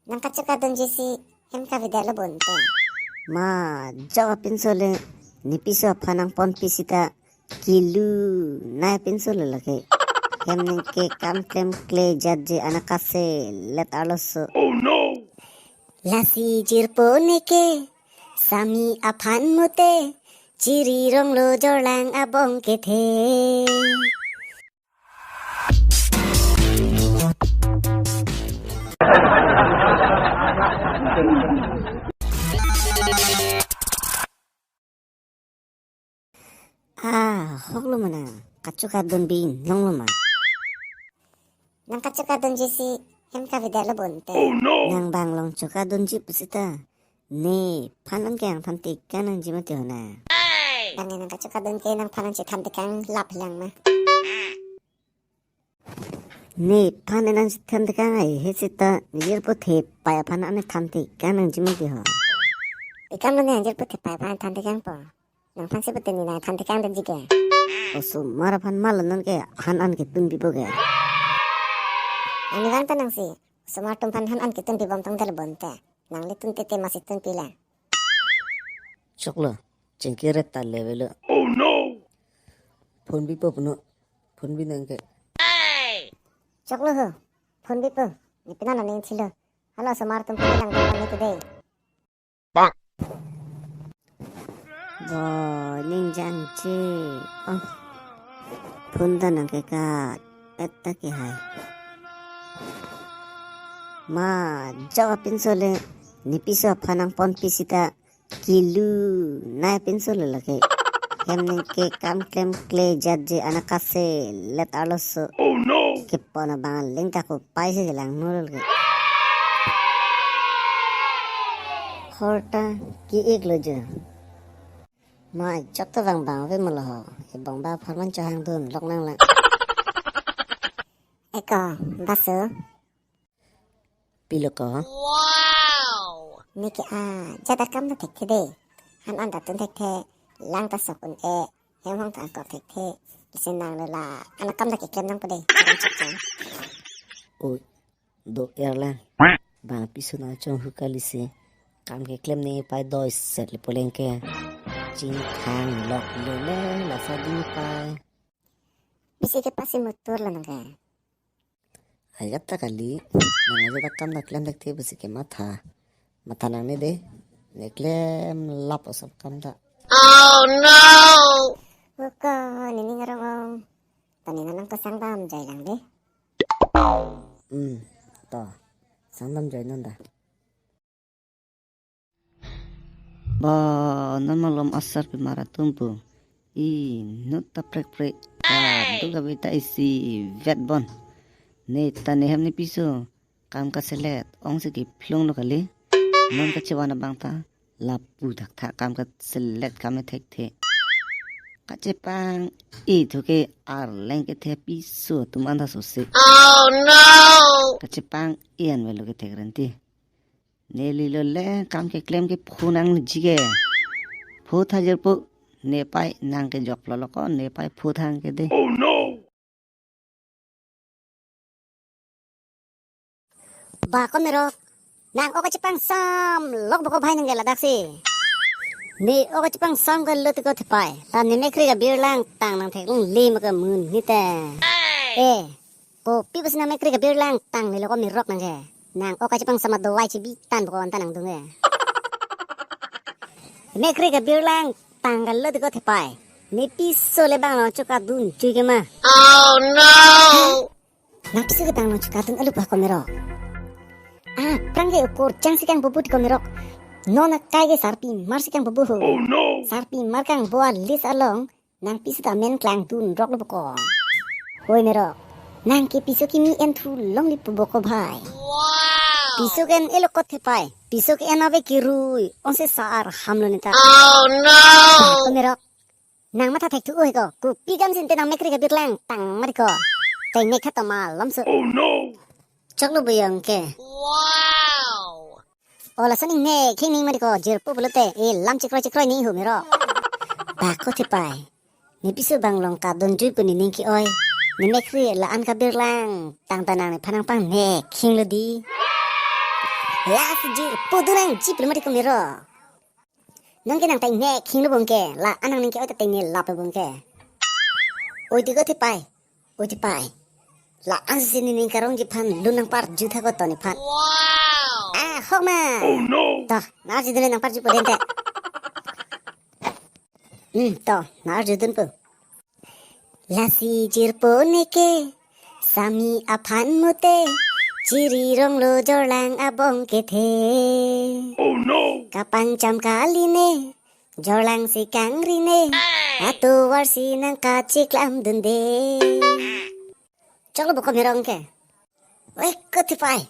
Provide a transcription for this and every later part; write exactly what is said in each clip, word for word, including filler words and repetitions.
Nang kachoka dunji si hem kavedetlo bonte. Ma, jok apinso le, ne piso aphan nangponpi sita, kilu, nai apinso le lake. Hem neke kam klemkle jatje anakase let arloso. Oh no! Lasi jirpo neke, sami aphan mute, chiri ronglo jorlang abong kethe. Ah, hoklo mana, kachoka dunbi nonglo ma. Nang kachoka dunji si hem kavedetlo bonte. Oh no! Nang bang long choka dunji pusita, nephan an ke angthan tekang nangji mati ho na. Bang nang kachoka dun ke nangphan an chethan tekang lap lang ma. Nephan nang chethan tekang ai he sita, ne jirpo Thepai aphan an than tekang nangji mati ho. Tekang lo ne jirpo Thepai aphan than tekangpo. Nangphan si pute ne nangthan tekang dunji ke. Osomar aphan malo nonke han an ketunpipo ke. Ani vang ta nang si. Osomar atum aphan han an ketunpi bom tangdetlo bonte. Nang le tun tete masi tunpi la. Choklo, chingki ret ta level lo. Oh no! Phone bipo puno, phone bi nang ke. Choklo ho, phone bipo, ne pina na neng chilo. Halo osomar atum phone lang ko ne today. Bang. Bo, ning jangche. Oh. Phone ta nang ke ka, et ta ke hai. Ma, jok apinso le, ne piso aphan nangponpi sita, kilu, nai apinso le lake. Hem neke kam klemkle jatje anakase let arloso. Oh no! Kepon abang aling ta kopai si kelang nul ke. Hor ta ki-ik lo jo. Ma, jok ta bang bang ave malo ho. E bang ba apharman chohang dunlok nang lang. Eko, Basu. Pilo ko? Wow! Neke ajat akam ta thekthe de. Han an ta tun thekthe. Lang ta sok un-e. Hem hong ta angkok thekthe. Lasi nang lo la an akam ta keklem nangpo de. Charong chok chok. Oi, do-er lang. Bang piso nangchonghu kali si. Kam keklem ne pai doi set le poleng ke. Chingthang lok le le la sa di pai. Pisi ke pasi mutur lo nang ke. Ajat ta kali, nang ajat akam ta klem thekthe pusi kematha. Matha nangne de, ne klem lap osomar akam ta. Oh no! Buko, ne ning arong ong. Tani nang nangkesang damjoi lang de. Hmm, to, sang damjoi non ta. Ba, non malom asarpimar atum pu. Inut ta prekprek. Kaduk kave ta isivet bon. Ne ta ne hem ne piso. Kam kaselet ong si kephlung lo kali. Non kachevan abang ta lapu thakthak kam kaselet kam e thekthe. Kachepang-i thu ke arleng kethe piso atum an ta sose. Oh no! Kachepang-i an velo kethek renti. Neli lo le kam keklem ke phu nangji ke. Phu tha jirpo, ne pai nang kejok lo lo ko, ne pai phu thang ke de. Oh no! Ba ko Merok, nang o kachepangsam lok boko bhai nang ke ladak si. Ne o kachepangsam ke lo ti ko Thepai. La ne mekri kabirlang tang nang theklong le ma ke mun ni te. Eh, kopi pusi nang mekri kabirlang tang ne lo ko Merok nang ke. Nang o kachepangsam adovai chebi tan boko anta nangdung ke. Mekri kabirlang tang ke lo ti ko Thepai. Ne piso le bang long choka dunjui ke ma. Oh no! Nang piso ke bang long choka dun alup ha ko Merok. Ah, prang ke ukur chang si kang bubu ti ko Merok. Non akai ke sarpimar si kang bubu ho. Oh no! Sarpimar kang bo alis along. Nang piso ta men klang dunrok lo boko. Hoi Merok. Nang ke piso kimi en thu longle pu boko bhai. Wow! Piso ke en-e lo ko Thepai. Piso ke en ave kirui. Ong se sa-ar ham lo ne ta. Oh no! Ba ko Merok. Nang matha thekthu oi ko. Kopi kam sinte nang mekri kabirlang tang mari ko. Teng nek khat to malom so. Oh no! Choklo buyong ke. Wow! O lason ning ne khing ning mari ko jirpo pulote e lam chikroi chikroi ni hu Merok. Ba ko Thepai. Ne piso bang long kadunjui pu ne ning ke-oi. Ne mekri la-an kabirlang tang ta nang nephan nangpang ne khing lo di. Lasi jirpo dunang ji pilo mati ko mero. Nonke nang teng nek hinglo bongke, la-an nangning ke-oi ta teng ne lap bongke. Oi ti ko thepai, oi thepai. La-an si nening karongji aphan lun nangparju tha ko to nephan. Wow. Ah, hok ma. Oh no. To, nang-arjudun le nangparjupo dente. Hmm, to, nang-arjudunpo. Lasi jirpo neke, sami aphan mute, chiri ronglo jorlang abong kethe. Oh no! Kapangcham kali ne, jorlang si kangri ne, atovar si nangkachiklam dunde. Choklo bo ko mero ke. Oi, ko thepai.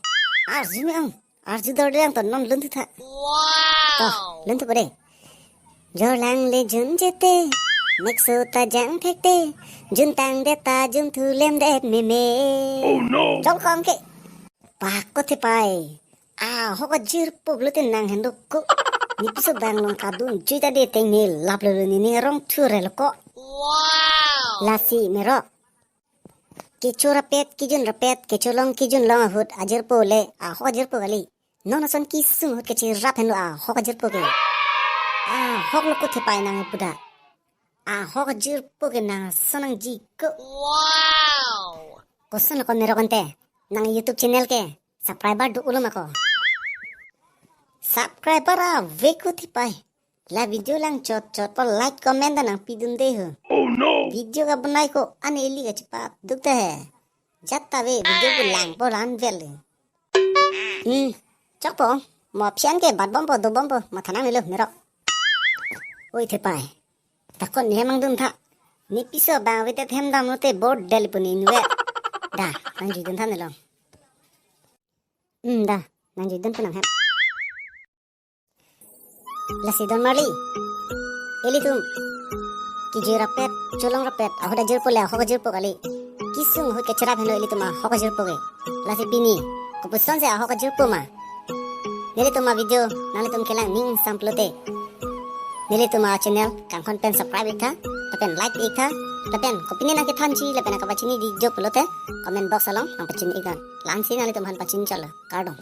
Arju me ong. Arjudor dang to non lunthu tha. Wow. To, lunthupo de. Jorlang le jun jete, mekso ta jang thekte, jun tangdet ta jun thulem det meme. Oh no. Choklo ko ke. Pak ko thepai. Ahok ajirpo lote nang henlo ko. Ne piso bang long kadun jui ta de teng ne lap lo ne ning arong thu relo ko. Wow. Lasi mero. Kecho rapet, kejun rapet, kecho long, kejun long ahut ajirpo le, ahok ajirpo kali. Non ason kesung ahut kechirap henlo ahok ajirpo ke. Ahok lo ko thepai nang puda. Ahok ajirpo ke nang ason nangji ko. Wow. Koson lo ko mero ante. Nang YouTube channel ke subscriber do-olo ma ko. Subscriber ave ko thepai. La video lang chot chot po like comment ta nangpidunde ho. Oh no! Video kabonai ko an ili kachepat duk ta he. Jat ta ave video ko langpo lan vel. Hmm, chokpo. Mo aphi an ke bat bompo, do bompo, matha nangnelo mero. Oi thepai. Ta ko ne mangdun tha. Ne piso bang ave te hem dam lote board del puni inve. Da, nangjuidun tha nelo. Hmm, da, nangjuidunpo nang hem. Lasi don marli. Ilitum kejui rapet, cholong rapet, ahok ajirpo le ahok ajirpo kali. Kesung ahut kechirap henlo ilitum ahok ajirpo ke. Lasi pini, kopuson si ahok ajirpo ma. Nelitum avideo nanglitum kelang ning samplote, nelitum achannel Kangkhon pen subscribe ik tha, lapen like ik tha, lapen kopine nangkethanji lapen nangkapachiniji jok pulote comment box along nangpachini ik tha. La-an si nanglitum aphan pachini chalo. Kardom.